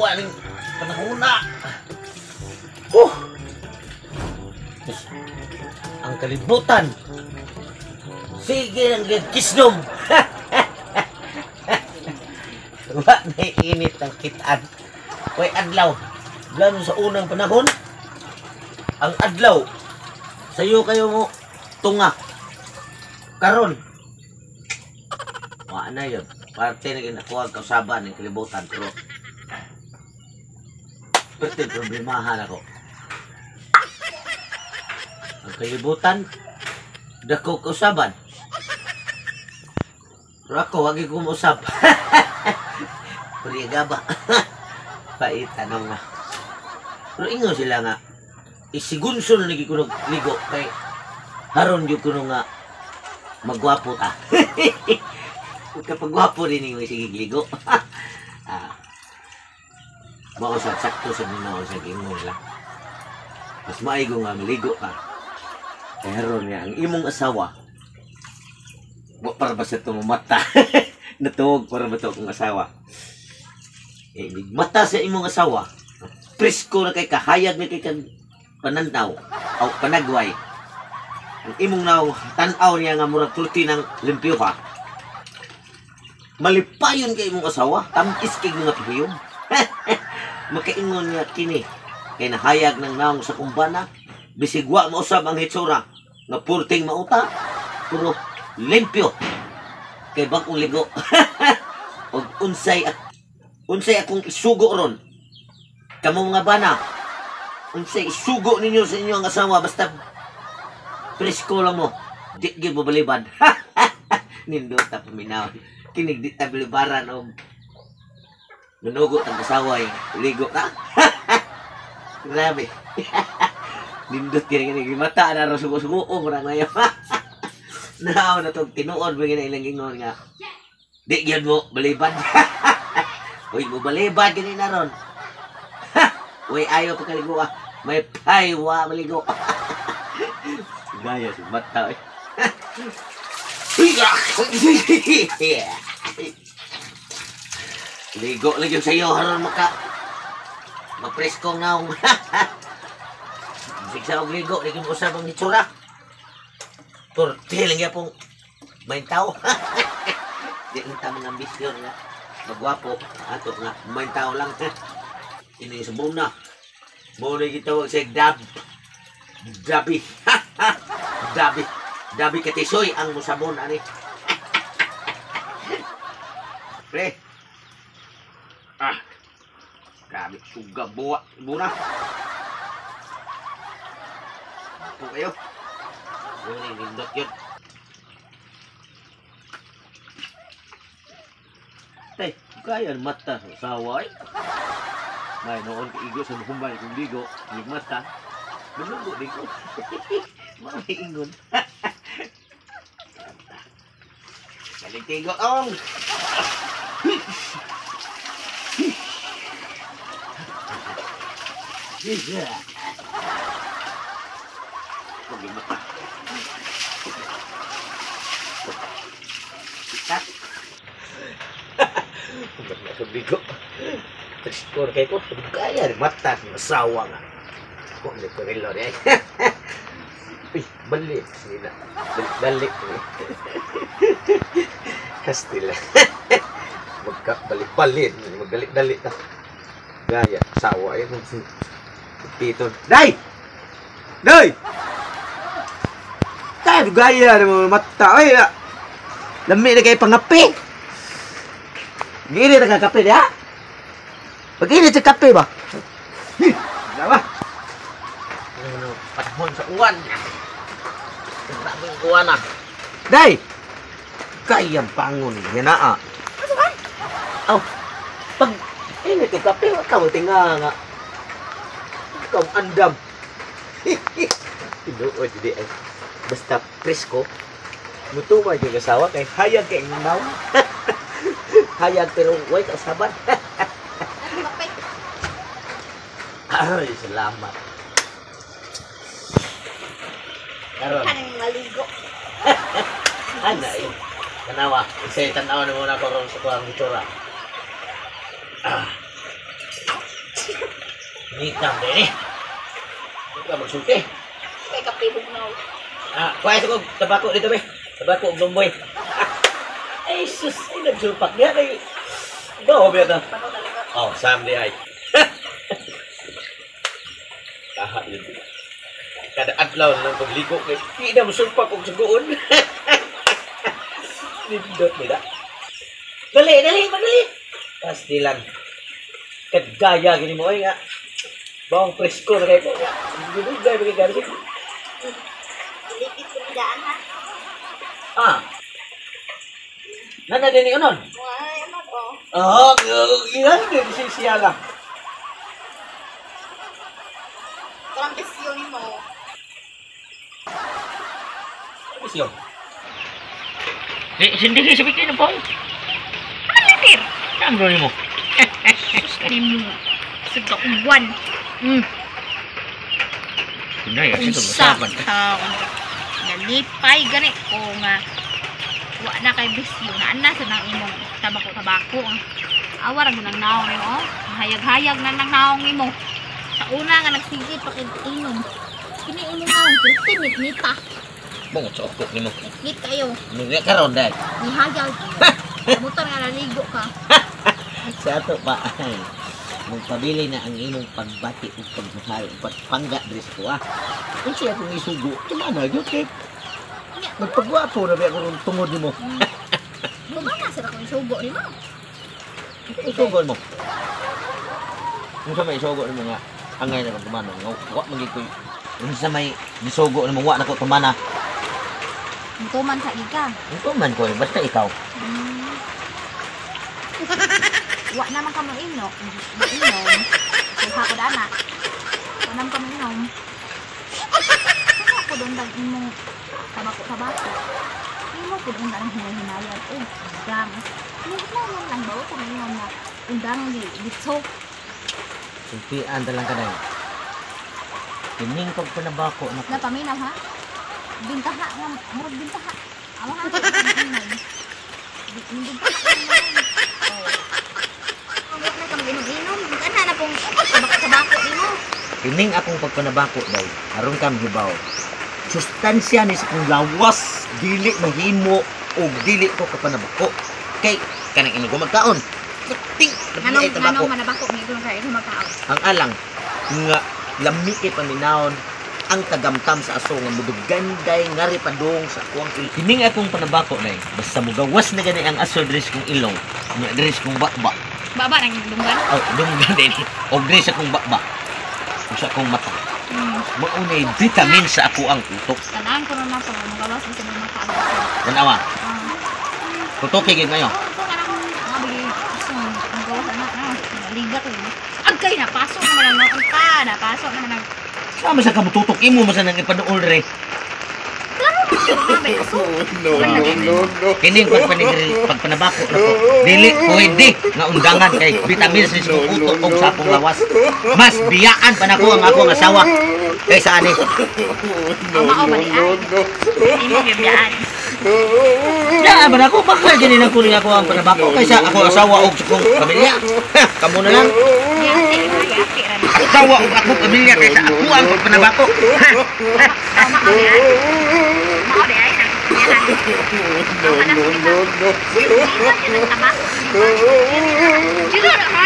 Uwa ning panahona. Tapos, ang kalibutan. Sige ang kisnom. Wa na init ang kitaan. Way adlaw. Lalo sa unang panahon, ang adlaw sayo kayo mo tunga. Karon wa na yun. Parte na ginakuha kausaban ng kalibutan pero parte problemahan ako. Ang kalibutan dako kausaban. Pero ako wagi ko mausab. Puriga ba? Paitanong nga. Pero ingon sila nga isigunso na nigi kuno ligo kay haron gyud kuno nga magwapo ta. Kapag gwapo rin yung sige ligo. Mao sa sakto sa ninaw sa ingon lang. Mas maigo nga maligo ka. Kay haron nga ang imong asawa wa para ba sa itong mata. Natuog para ba ito akong asawa. Eh, mata sa imong asawa. Presko na kay kahayag na kay kag pananaw o panagway. Ang imong naw tan-aw niya nga murag tulti ng limpyo ka. Malipayon kay imong asawa, tamis kay mga pihiyom. Makaingon nga kini kay nahayag ng naong sa kumbana, bisig wa mausab ang hitsura nga purting mauta, pero limpyo kay bag-ong ligo. Og unsay akong isugo ron kamo mga bana, unsay isugo ninyo sa inyong asawa basta presko lang mo, di gyud mo balibad. Nindot ta paminaw kinig di ta balibaran og manugo tang asawa eh. Ligo ka. Grabe. Nindot kini kini mata na ro sugo-sugo mura ngayon. Naaw na tong tinuod ba gina ilang ingon nga di gyud mo balibad. Uy, mo balibad gini na ron. Uy, ayaw pagkaligo ah. May paywa maligo. Gaya si mata eh. Ligo lang yun sa'yo haron maka mapreskong naong. Siksa og ligo, di mo usab ang itsura. Torte lang yapong may tao. Di lang tamang ambisyon nga magwapo ato nga may tao lang. Ini sa buna. Mo na gitawag sa dab. Dabi. Dabi. Dabi katisoy ang musabon ani. Pre. Ah. Grabe suga buwa buna. Po kayo. Muna nindot yun. Tay, kaya mata sa asawa eh. May noon kaigo sa bukumbay kung ligo, ligmata. Manugo din ko. Mga ingon. Galing tigo ong. Huwag mata. Kita. Huwag na sa bigo. Score kayo ko. Kaya mata sa asawa nga. Huwag na ko rin lori. Uy, balik. Sila. Balik-balik. Kastila. Magkabalik-balik. Magdalik-dalik na. Gaya. Asawa. Piton. Day! Day! Tayo gaya na mata. Ay, lami na kayo pangapi. Gini na kakape niya. Pag-init sa kape ba? Dama. Ano, panahon sa uwan. Grabe ang uwan ah. Day! Kayang pangon. Yan na ah. Oh, pag init yung kape, wag ka mo tinga nga. Ikaw andam. Tinuod, hindi ay. Basta presko. Mutumay yung asawa kay hayag kay naw. Hayag pero way kausaban. Ay, salamat. Karon. Kanang maligo. Ana eh. Tanawa. Kasi tanawa na muna ko ron sa kuwang itsura. Ah. Nitam din eh. Hindi ka magsulti. Kay kapibog na. Ah, kuha sa kong tabako dito be. Tabako og lumboy. Ay sus, ay nagsulpak niya kay. Go, beta. Oh, Sam di ay. Kaha yun. Kada adlaw lang pagligo kay di na mosulpak og sugoon. Nindot nila. Dali, dali, madali. Pastilan. Kagaya gini mo ay nga. Bawang presko na kayo. Gugay ba kayo? Ilikit ko daan ha. Ah. Nana din ni unon. Ay, ano to? Oh, ilan din si siya lang. Parang bisyo ni mo. Bisyo. Di sindi sa bikin po. Ano litir? Saan bro nimo? Sus ni mo. Sa uwan. Pinay, ito Unsa masaban. taon. Nalipay gani ko nga wa na kay bisyo na ana sa nang imong tabako-tabako. Awa ra nang naong nimo. Oh. Hayag-hayag na nang naong nimo. Sa una nga nagsige pa kay inom. Kini imong naong tinit nita. Bungot sa ukok nimo. Nit kayo. Nung karon dai. Nihayag. Motor nga naligo ka. Sa ato pa ay magpabili na ang imong pagbati ug pagmahal ug pagpangga diri sa kuha. Unsa akong isugo? Tumana gyud kay magpagwapo na ba ako ron tungod nimo. Bumana sa akong isugo nimo. Isugo mo. Unsa may isugo nimo nga angay na kong tumana nga wa man gyud koy unsa may gisugo nimo wa na ko tumana. Tuman sa ika. Tuman ko basta ikaw. Wa naman ka mainom. Mainom. Suha ko dana. Wa naman ka mainom. Suha ko doon dang imong tabako-tabako. Imo ko doon dang hinay-hinayan. Oh, undang. Hindi naman lang ba ko mainom na undang di bitso. Sultian ta lang ka dai. Kining pagpanabako na Napaminaw ha? Bintaha nga, murag bintaha. Awa ha? Bintaha nga. Oh. Ang na ka mag-inom-inom. Kana na pong tabako-tabako nimo. Kining akong pagpanabako daw, aron ka mahibaw. Sustansya ni sa akong lawas, dili mahimo og dili ko kapanabako. Kay kanang inog ko magkaon. Ting, Anong ay tabako. anong manabako may gulong kayo magkaon. Ang alang nga lami kay paminawon ang tagamtam sa aso nga muduganday ngari padung sa akuang ilong. Kining akong panabako day, basta mugawas na gani ang aso diri sa kong ilong, nya diri sa kong bakba. Baba nang dunggan. Oh, dunggan din. Og diri sa kong bakba. Ug sa akong mata. Maunay vitamin sa ako ang utok. Tanaan ko na pag magawas sa mga makaon. Tanawa. Tutok kay ngayon. Oh, ito kanang mga bigi gusto magawas ana na. Liga ko. Agkay napasok naman ang noon pa, napasok naman ang Sama sa kamututok imo man sa nang ipaduol re. No, no, no, no. Kining pagpanabako na ko. Dili pwede nga undangan kay vitamin sa akong utok ug sa akong lawas. Mas biyaan pa nako ang akong asawa kaysa ani. No, no, no, no. Imo gibiyaan. Ya, man ako bakal gini nang kunin ako ang panabako kaysa ako asawa og sa akong pamilya. Kamo na lang. Yati ra, yati ra. Asawa og akong pamilya kaysa ako ang pagpanabako. Mao di ay. Mao di ay. No, no, no, no. Tabako. Dilo na ha.